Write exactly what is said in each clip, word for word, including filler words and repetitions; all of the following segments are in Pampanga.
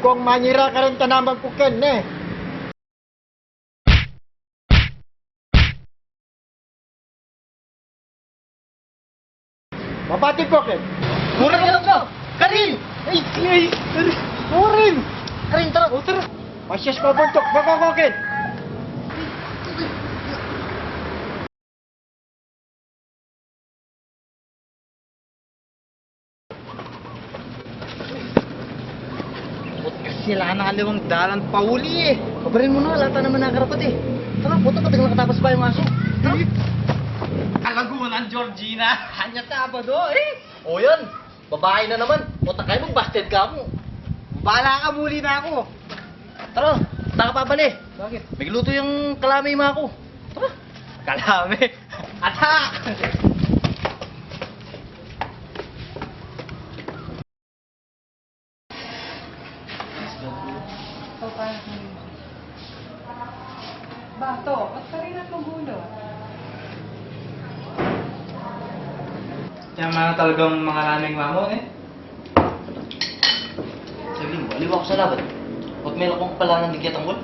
Kung manira ka rin tanaman ku ken, ne? Mapati ku ken. Murin ka na to! Karin! Ay, ay, ay, murin! Karin, tara! O, tara! Masyas pa buntok, baka ku ken! Put, kasi ala nang aliwang dalan pauli e. Kabarin mu na, ala ta naman nakarapat e. Tara, puta, pati nakatapas pa yung aso. Tara. Kalagunan, Georgina. Anya Sabado e. O yan, babae na naman. Puta kayo, magbasted ka mu. Bala ka, muli na aku. Tara, taka pa bale. Bakit? Magluto yung kalami maku. Tara. Kalami. Atak! Bato, ba't ka rin at magulo? Kaya mga talagang mga nanay mamo, e. Saglit mu, aliwa ku sa labat. Ba't meron kang pala ng digya tanggol?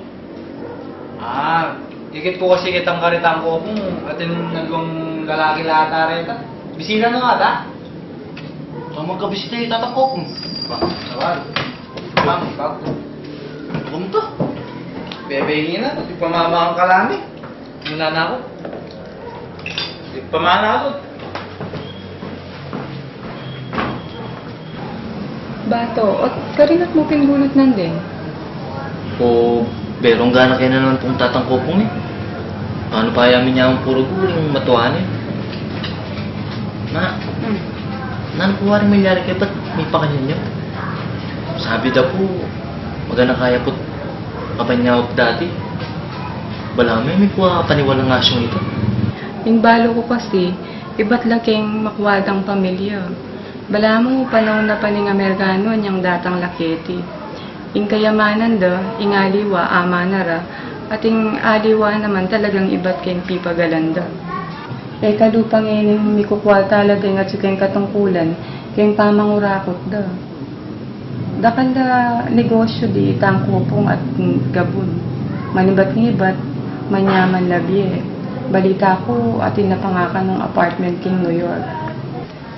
Ah, ikit ku kasi kitang karitang kopung, atin aliwang lalaki la ata reta. Bisita na nga ata? Sa magkabisita yu tatang kopung. Ba, sawal. Mami, bago. Kumta. Bebe, ini na, pati pamama ang kalami. Muna na aku. Di pa man aku. Bato, ot karin at mu pin bulut nandin? O, berong gana kaya na naman pung tatang kopung e. Ano pa yamin ya puro guling matuan e. Na, hmm, nanu pu waring milyari kaya, ba't mipakanyan ya? Sabi da pu, magana kaya put kapanyawap dati. Balamu e, mikua paniwalang asyong ita. Ing balu ku kasi, ibat la keng makwal dang pamilya. Balamu panaun na pa ning Amerikanu anyang datang laketi. Ing kayamanan da, ing aliwa, amana ra, at ing aliwa naman talagang ibat keng pipagalan da. E kalupa ngening mikukwal talaga ing atyu keng katungkulan keng pamangurakut da. Dakal a negosyu di itang kopung at gabun. Manibat-ngibat, manyaman la bie. Balita ku, atin na pa nga kanung apartment king New York.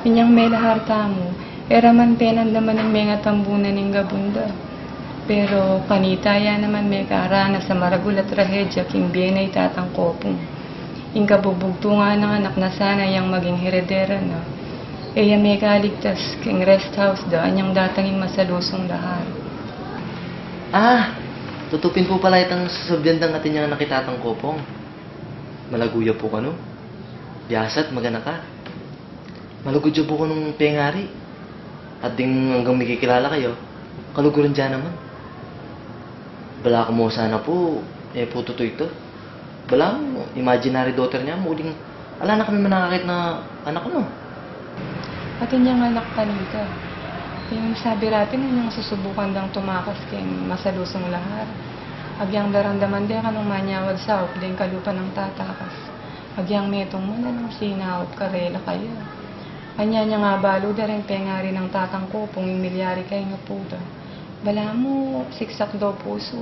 Inyang melahar tamu, e ra man penandaman ing mengatambunan ning gabun da. Pero kanita ya naman mekaranas a maragul a trahedya king bie na itatang kopung. Ing kabubugtungan nang anak na sana yang maging heredera na, e ya mekaligtas king rest house da anyang datang ing masalusung lahar. Ah, tutu pin pu pala itang sasabyan dang atin yang anak itatang kopung. Malagu ya pu kanu. Biasa at magana ka. Malugud ya pu kanung pengari. At ding anggang mikikilala kayu, kaluguran ya naman. Balamu sana pu, e pu tutu itu. Balamu, imaginary daughter ne mu, uling ala na kami manakakit na anak nu. Atin yang anak kanita. Ing sabi ra pin, inyang susubukan dang tumakas keng masalusung lahar. Agyang daramdaman de kanung manyawad saup deng kalupa nang tatakas. Agyang metung man a nung sinaup karela kaya. Anya inyang abalu da reng pengari nang tatang kopung ing milyari keng apu da. Balamu siksak da o pusu.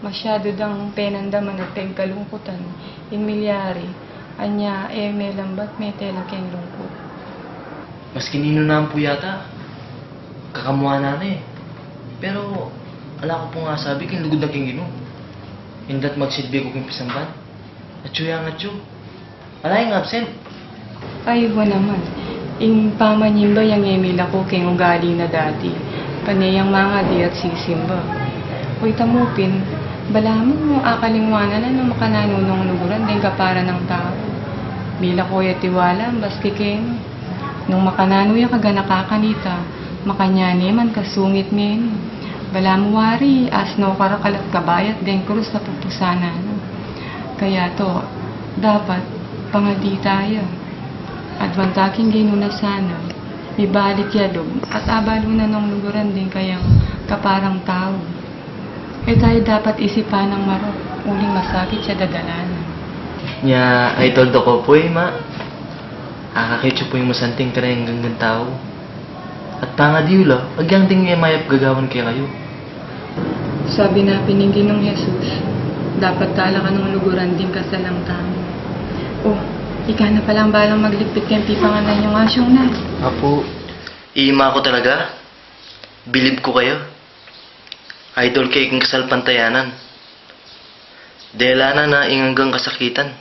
Masyadu dang penandaman at pegkalungkutan ing milyari. Anya e melambat, mete la keng lungkut. Maski ninu na pu yata, kakamuanan na e. Pero ala ku pung asabi king lugud na king Ginu. Indat magsilbi ku king pisamban. Atyu yang atyu. Ala yang absent. Ay, wa naman. Ing pamanyimba yang e milako keng ugali na dati. Pane yang mangadi at sisimba. Oy, tamu pin, balamu akalingwanan na nung makananu nong luguran deng kapara nang tau. Milako ya tiwala, maski keni. Nung makananu ya kaganaka kanita, makanyan ne man kasungit ngeni. Balamu wari, asno karakal at kabayat deng krus a pupusanan na. Kaya to, dapat pangadi taya. Adwan ta king Ginu na sana mibalik ya lub at abalu na nong luguran ding kayang kaparang tau. E taya dapat isipan nang marok uling masakit ya dadalanan. Nya, ay toldo ku pu, e, ma. Akakit yu pu ing masanting kareng ganggang tau. At pangadi yu la, agyang ding e mayap gagawan kekayu. Sabi na pin ning Ginung Jesus, dapat talaga nung luguran ding kasalang tamu. O, ika na palang balang magligpit keng pipanganan yung asyong na. Apu. Ima ku talaga, bilib ku kaya. Idol ke king kasalpantayanan. Dela na na ing anggang kasakitan,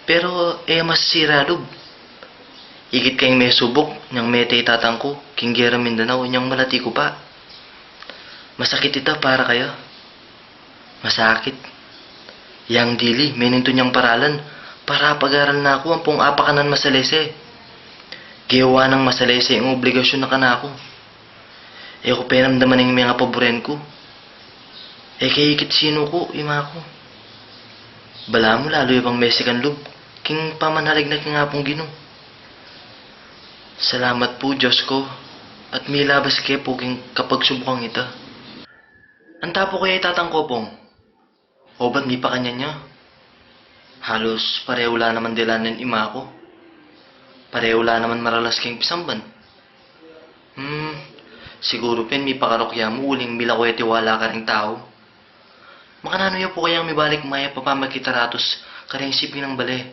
pero e masisira lub. Ikit keng mesubuk nyang mete i tatang ku king gera Mindanao inyang malati ku pa. Masakit ita para kaya. Masakit. Yang dili, menintu nyang paralan para pag-aral na ku ampong apakanan masalese. Gewa nang masalese ing obligasyun na kanaku. E ku penamdaman ing mengapaburen ku. E ke ikit sinu ku, ima ku. Balamu lalu ya pang mesikan lub king pamanhalig na king Apung Ginu. Salamat pu, Dios ku, at milabas ke pu king kapagsubukan ita. Anta pu kaya i tatang ku, Pong? Obat mipakanyan ya. Halos parehu la naman dela nen ima ku. Parehu la naman maralas keng pisamban. Hmm, siguru pin mipakarok ya mu uling milako ya tiwala karing tau. Makananu ya pu kayang mibalik mayap a pamakitaratus kareng siping nang bale,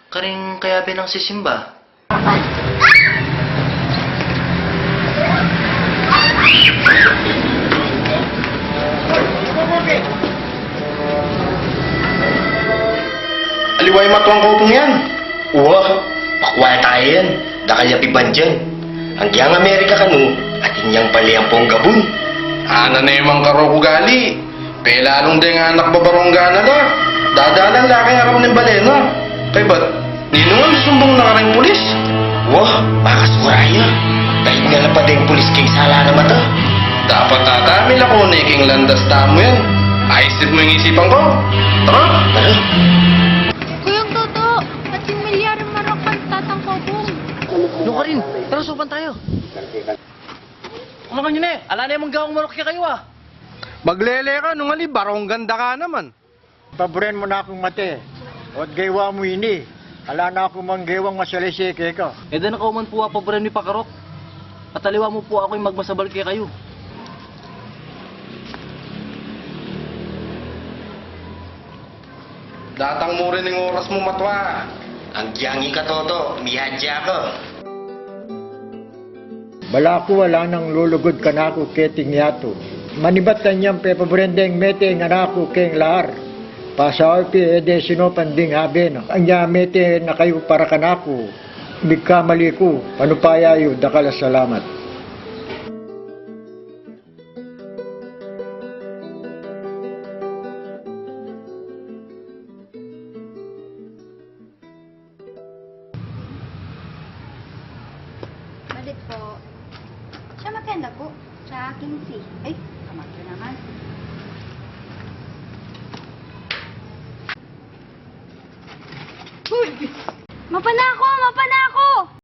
kareng kayabe nang sisimba? Aliwa ing matuang kopung yan. Wa, pakual taya yan. Dakal ya pibandian. Agyang Amerika kanu, atin yang bale ampong gabun. Ana ne mang karok ugali. Pelalung deng anak babarong gana la. Dadalan la keng arap ning bale na. Kaybat, ninung a misumbung na kareng pulis? Wa, makasura ya. Daig na la pa deng pulis keng sala na mata. Dapat ata milako ne king landas tamu yan. Ayus mu ing isipan ku. Tara. Tara. Kuyang Toto, atin milyaring marok kang tatang Kopung. Nukarin, tara, supan tayu. Umakan yu ne, ala ne mang gawang marok kekayu a. Maglele ka, nung ali, barong ganda ka naman. Paburen mu na kung mate, o't gewa mu ini, ala na ku mang gewang masalese keka. E da na kauman pu a paburen mipakarok, at aliwa mu pu aku ing magmasabal kekayu. Datang mu rin ing oras mu, matua. Agyang ika, Toto, miyadya ka. Balaku ala nang lulugud kanaku keting yatu. Manibat kanyang pepaburen deng mete ing anak ku keng laar. Pasaup ya e de sinopan ding abe na. Anya mete na kayu para kanaku. Migkamali ku, panupaya yu, dakal a salamat. Balit po. Siya magkanda po? Siya kinse. Ay, kamatyo naman. Uy! Mapanako! Mapanako!